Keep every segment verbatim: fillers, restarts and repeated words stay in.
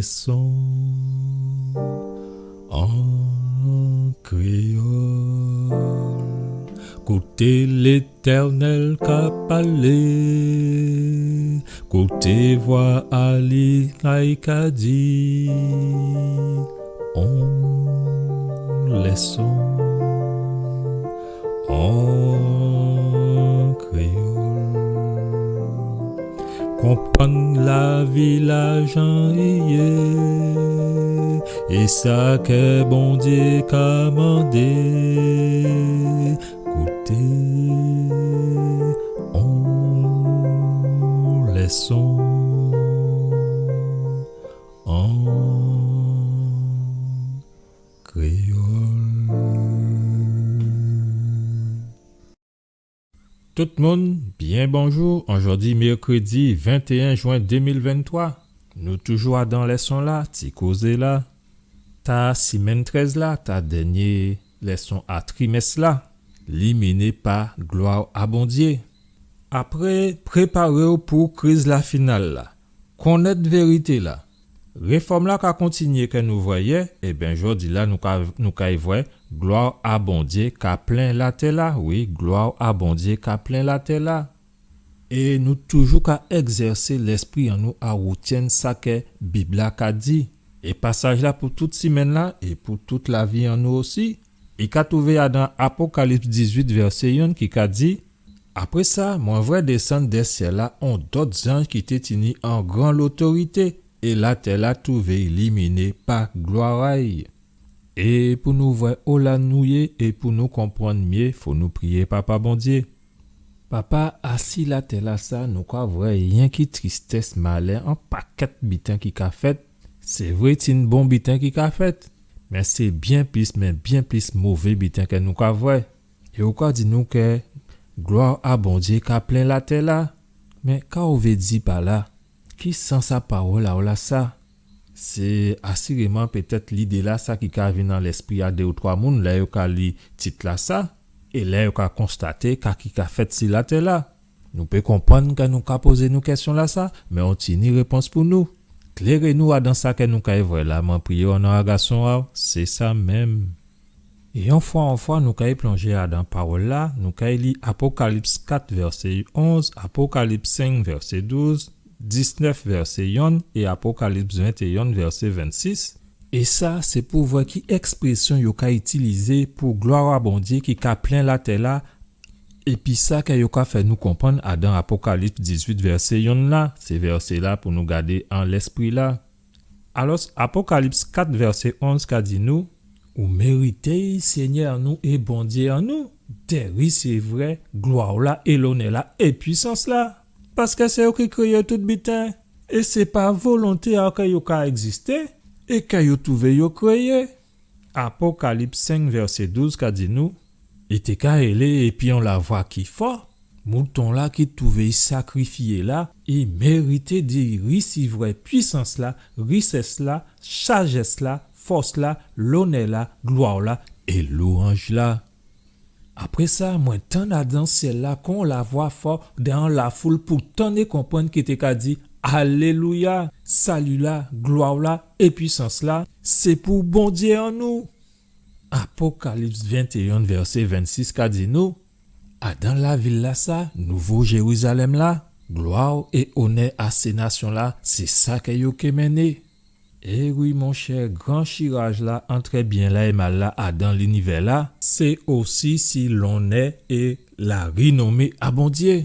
Lèson an kréyòl. Kouté Létènèl ka palé, kouté vwa a li ka di. On lèson an kréyòl. Konprann lavi-la jan i yé, é sa kè Bondyé ka mandé. Kouté on lèson an kréyòl. Tout moun, byen bonjou. Ojòdi mèkrédi ventéyen jwen dé mil venntwa. Nou toujou adan lèson-la, ti kozé-la. Ta simenn trèz la, ta dènyé lèson a trimès-la, liminé pa glwa a Bondyé. Apré, préparé'w pou kriz la final la. Konnèt vérité-la. Réfòm-la ka kontinyé kè nou vwè yè, ében, jòdi-la nou ka, nou kay vwè glwa a Bondyé ka plen latè-la, wi, glwa a Bondyé ka plen latè-la. É nou toujou ka ègzèsé lèspri an nou a woutyenn sa kè Bib-la ka di. É pasaj-la pou tout simenn-la é pou tout lavi an nou osi, i ka twouvé adan Apokalips dizuit vèsé yonn ki ka di, Apré sa, mwen vwè désann dè syèl-la on dòt zanj ki té tini on gran lotorité, é latè-la twouvé liminé pa glwa a'y. É pou nou vwè ola nou yé é pou nou konprann myé, fò nou priyé Papa Bondyé. Papa, asi latè-lasa, nou ka vwè yenki tristès, malè, on pakèt biten ki ka fèt. Sé vré, tin bon biten ki ka fèt, mé sé byen plis, mé byen plis mové biten kè nou ka vwè. É ou ka di nou kè glwa a Bondyé ka plen latè-la. Mé ka ou vé di pa la? Ki sans a pawòl a'w lasa? Sé asiréman pétèt lidé-lasa ki ka vin an lèspri a dé ou twa moun lè yo ka li tit-lasa, é lè yo ka konstaté ka ki ka fèt si latè-la. Nou pé konprann kè nou ka pozé nou kèsyon-lasa, mé ou tini répons pou nou. Kléré nou adan sa kè nou kay vwè la, mwen priyé o non a Gason a'w, sé sa menm. É on fwa, on fwa nou kay plonjé adan pawòl-la, nou kay li Apokalips kat vèsé onz, Apokalips senk vèsé douz, diznèf vèsé yonn é Apokalips ventéyonn vèsé vennsis. É sa, sé pou vwè ki èksprésyon yo ka itilizé pou glwa a Bondyé ki ka plen latè-la, épi sa kè yo ka fè nou konprann adan Apokalips dizuit vèsé yonn la, sé vèsé-la pou nou gadé an lèspri-la. Alòs, Apokalips kat vèsé onz ka di nou, ou mérité, Sényè nou é Bondyé an nou, dè risivwè glwa-la é lonè-la é pwisans-la. Paskè sé ou ki kréyé tout biten, é sé pa volonté a'w kè yo ka ègzisté, é kè yo twouvé yo kréyé. Apokalips senk vèsé douz ka di nou, i té ka rélé épi on lavwa ki fò, mouton-la ki twouvé i sakrifyé la, i mérité di risivwè pwisans-la, risès-la, sajès-la, fòs-la, lonè-la, glwa-la é lwanj-la. Apré sa, mwen tann adan syèl-la kon lavwa fò dè on lafoul pou tann é konprann ki té ka di, Alélouya! Sali-la, glwa-la é pwisans-la, sé pou Bondyé an nou. Apokalips ventéyonn vèsé vennsis ka di nou, adan lavil-lasa, Nouvo Jérizalèm-la, glwa é onè a sé nasyon-la, sé sa kè yo ké mennen. É wi, monchè, gran chiraj-la antrè byen-la é mal-la adan linivè-la, sé osi si lonè é larinonmé a Bondyé.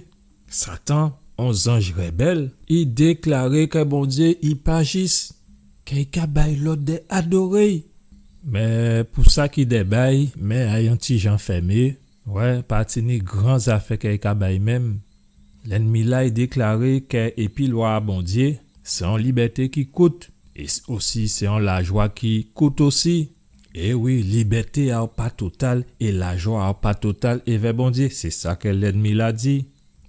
Satan, on zanj rèbèl, i déklaré kè Bondyé i pa jis, kè i ka bay lòd dè adoré i. Mé pou sa ki dè bay, mé a'y on ti jan fèmé, wè, pa tini gran zafè kè i ka bay menm. Lènmi-la i déklaré kè épi lwa a Bondyé, sé on libèté ki kout, é s-, osi sé on lajwa ki kout osi. É wi, libèté a'w pa total é lajwa a'w pa total èvè Bondyé, sé sa kè lènmi-la di.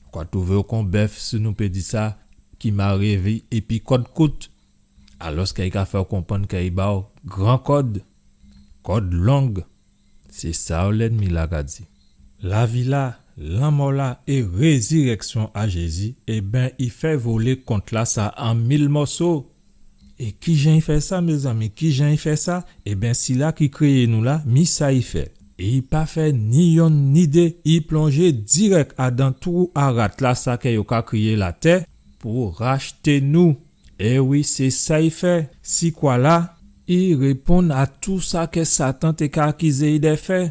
Ou ka twouvé'w kon bèf, si nou pé di sa, ki maré vi épi kòd kout. Alòskè i ka fè'w konprann kè i ba'w gran kòd, kòd long. Sé sa lènmi-la ka di. Lavi-la, lanmò-la é rézirèksyon a Jézi, ében, i fè volé kont-lasa an mil mòso. É kijan i fè sa, mézanmi, kijan i fè sa? Ében, sila ki kréyé nou la, mi sa i fè. É i pa fè ni yonn ni dé, i plonjé dirèk adan twou a rat la, sa kè yo ka kriyé latè, pou rachté nou. É wi, sé sa i fè. Si kwa la, i réponn a tou sa kè Satan té ka akizé i dè fè.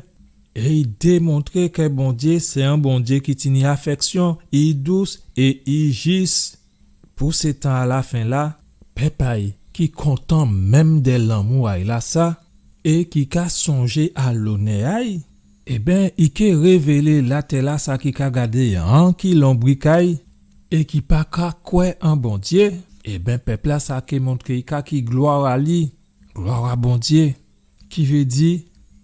É i démontré kè Bondyé sé on Bondyé ki tini afèksyon, i dous é i jis. Pou sé tan a lafen la, pèp a'y ki kontan menm dè lanmou a'y lasa, é ki ka sonjé a lonè a'y, ében, i ké révélé latè la sa ki ka gadé anki lonbrik a'y, é ki pa ka kwè an Bondyé, ében, pèp la sa ké montré i ka ki glwa a li, glwa a Bondyé. Ki vé di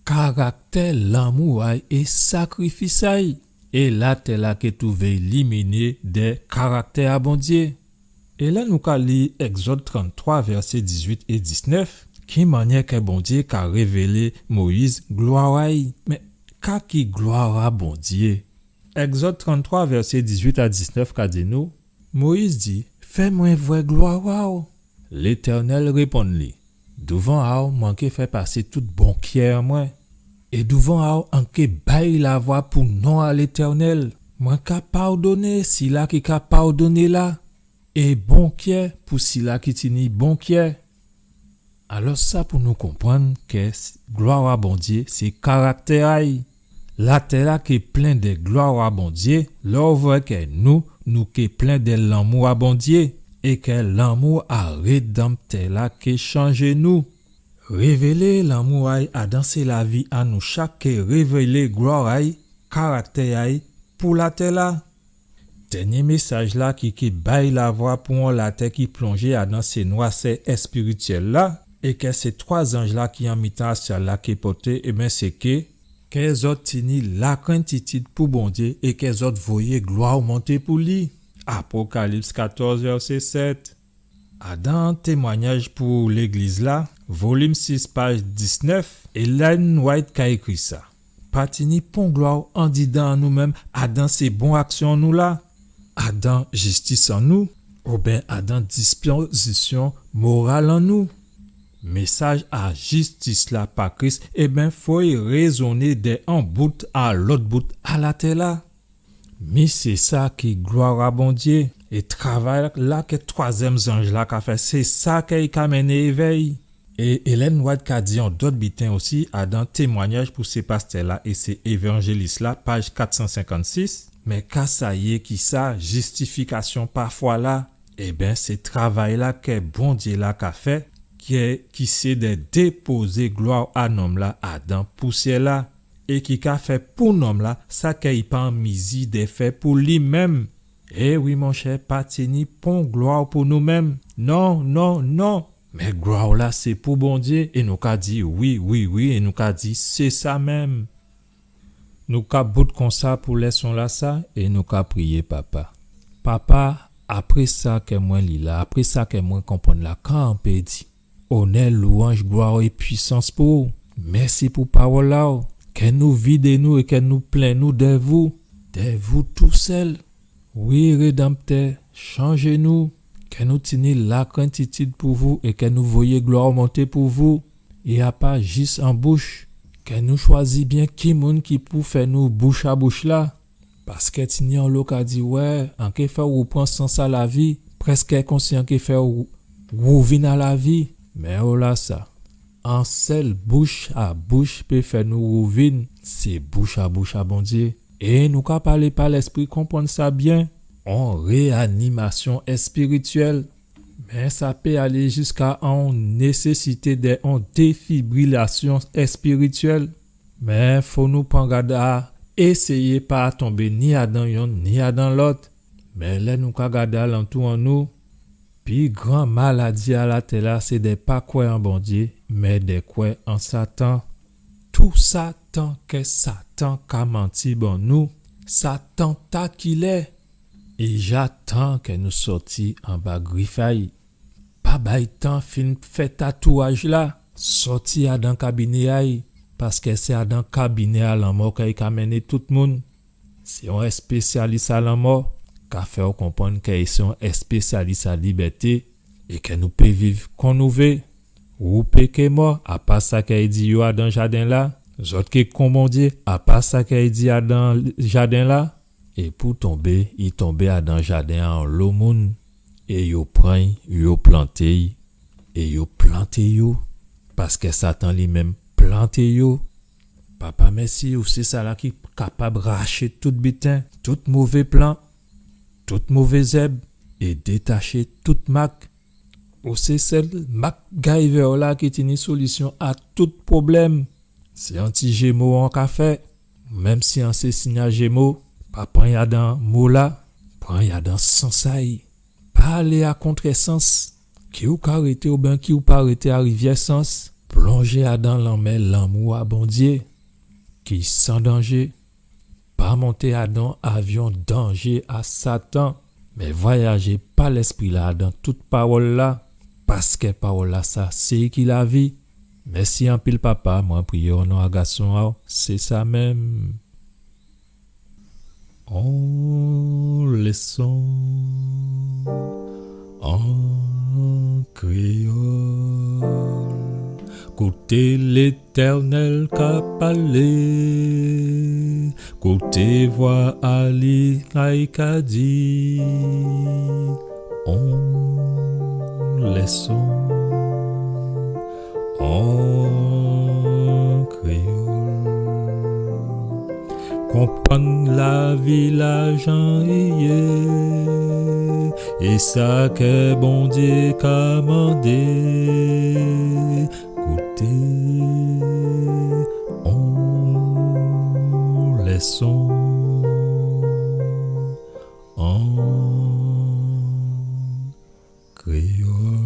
karaktè lanmou a'y é sakrifis a'y, é latè la ké twouvé iliminé dè karaktè a Bondyé. É la nou ka li Egzòd tranntwa, vèsé dizuit é diznèf, ki mannyè kè Bondyé ka révélé Moyiz glwa a'y. Mé ka ki glwa a Bondyé? Egzòd tranntwa, vèsé dizuit a diznèf ka di nou, Moyiz di, fè mwen vwè glwa a'w. Létènèl réponn li, douvan a'w, mwen ké fè pasé tout bonkyè an mwen. É douvan a'w, an ké bay lavwa pou non a Létènèl. Mwen ka padonné sila ki ka padonné la, é bonkyè pou sila ki tini bonkyè. Alò sa pou nou konprann kè s-, glwa a Bondyé sé karaktè a'y. Latè la ké plen dè glwa a Bondyé, lè ou vwè kè nou, nou ké plen dè lanmou a Bondyé, é kè lanmou a Rédanmtè la ké chanjé nou. Révélé lanmou a'y adan sé lavi a nou chak, ké révélé glwa a'y, karaktè a'y pou latè la. Dènyé mésaj la ki, ki bay lavwa pou on latè ki plonjé adan sé nwasè èspirityèl la, é kè sé twa zanj la ki an mitan a syèl la ké pòté, ében, sé kè, kè zòt tini lakrentitid pou Bondyé é kè zòt voyé glwa monté pou li. Apokalips katòz, vèsé sèt. Adan Témwanyaj pou Légliz la, volim sis, paj diznèf, Ellen White ka ékri sa. Pa tini pon glwa andidan an nou menm, adan sé bon aksyon an nou la, adan jistis an nou, oben adan dispozisyon moral an nou. Mésaj a jistis la pa Kris, ében, fo i rézoné dè on bout a lòt bout a latè la. Mi sé sa ki glwa a Bondyé. É travay la kè twazyèm zanj la ka fè, sé sa kè i ka mennen évè'y. É Ellen White ka di on dòt biten osi, adan Témwanyaj pou sé pastè la é sé évanjélis la, paj kat san senkant-sis. Mé ka sa yé ki sa, jistifikasyon pa fwa la? Ében, sé travay la kè Bondyé la ka fè, kè, ki sé dè dépozé glwa a nonm la adan pousyè la. É ki ka fè pou nonm la sa kè i pa an mizi dè fè pou li menm. É wi, monchè, pa tini pon glwa pou nou menm. Non, non, non. Mé glwa la sé pou Bondyé, é nou ka di wi, wi, wi, é nou ka di sé sa menm. Nou ka bout konsa pou lèson la sa, é nou ka priyé Papa. Papa, apré sa kè mwen li la, apré sa kè mwen konprann la, ka an pé di, Onè, lwanj, glwa é pwisans pou ou. Mèsi pou pawòl a'w. Kè nou vidé nou é kè nou plen nou dè vou, dè vou tousèl. Wi, Rédanmtè, chanjé nou. Kè nou tini lakrentitid pou vou é kè nou voyé glwa monté pou vou. É a pa jis an bouch. Kè nou chwazi byen ki moun ki pou fè nou bouch a bouch la. Paskè tini onlo ka di, wè, an ké fè ou pran sans a lavi, prèskè konsi an ké fè ou wouvin a lavi. Mé ola sa, on sèl bouch a bouch pé fè nou wouvin, sé bouch a bouch a Bondyé. É nou ka palé pa Lèspri, konprann sa byen, on réanimasyon èspirityèl. Mé sa pé alé jiska on nésésité dè on défibrilasyon èspirityèl. Mé fò nou pran gad a éséyé pa tonbé ni adan yonn ni adan lòt. Mé lè nou ka gadé alantou an nou, pi gran maladi a latè la, sé dè pa kwè an Bondyé, mé dè kwè an Satan. Tousa tan kè Satan ka manti ban nou, Satan ta kilè, é ja tan kè nou sòti anba grif a'y. Pa bay tan fin fè tatouaj la, sòti adan kabiné a'y, paskè sé adan kabiné a lanmò kè i ka mennen tout moun. Sé on èspésyalis a lanmò, ka fè'w konprann kè i sé on èspésyalis a libèté, é kè nou pé viv kon nou vé. Ou pé ké mò, apa sa kè i di yo adan jaden-la. Zòt ké kon Bondyé, apa sa kè i di adan jaden-la. É pou tonbé, i tonbé adan jaden a onlo moun, é yo pran'y, yo planté'y, é yo planté yo, paskè Satan li menm planté yo. Papa, mèsi, ou sé sala ki kapab raché tout biten, tout mové plan, tout mové zèb, é détaché tout mak. Ou sé sèl MacGyver-la ki tini solisyon a tout pwoblèm. Si on ti jémo an ka fè, menm si an sé siy a jémo, pa pran'y adan mo-la, pran'y adan sans a'y. Pa alé a kontrèsans, ki ou ka rété oubyen ki ou pa rété a rivyè sans, plonjé adan lanmè lanmou a Bondyé, ki san danjé. Pa monté adan avyon danjé a Satan, mé vwayajé pa Lèspri-la adan tout pawòl-la, paskè pawòl-la sa sé ki lavi. Mèsi anpil, Papa, mwen priyé o non a Gason a'w, sé sa menm. On lèson an kréyòl. Kouté Létènèl ka palé, kouté vwa a li kay ka di. On lèson an kréyòl. Konprann lavi-la jan i yé, é sa kè Bondyé ka mandé. Kouté on lèson an kréyòl.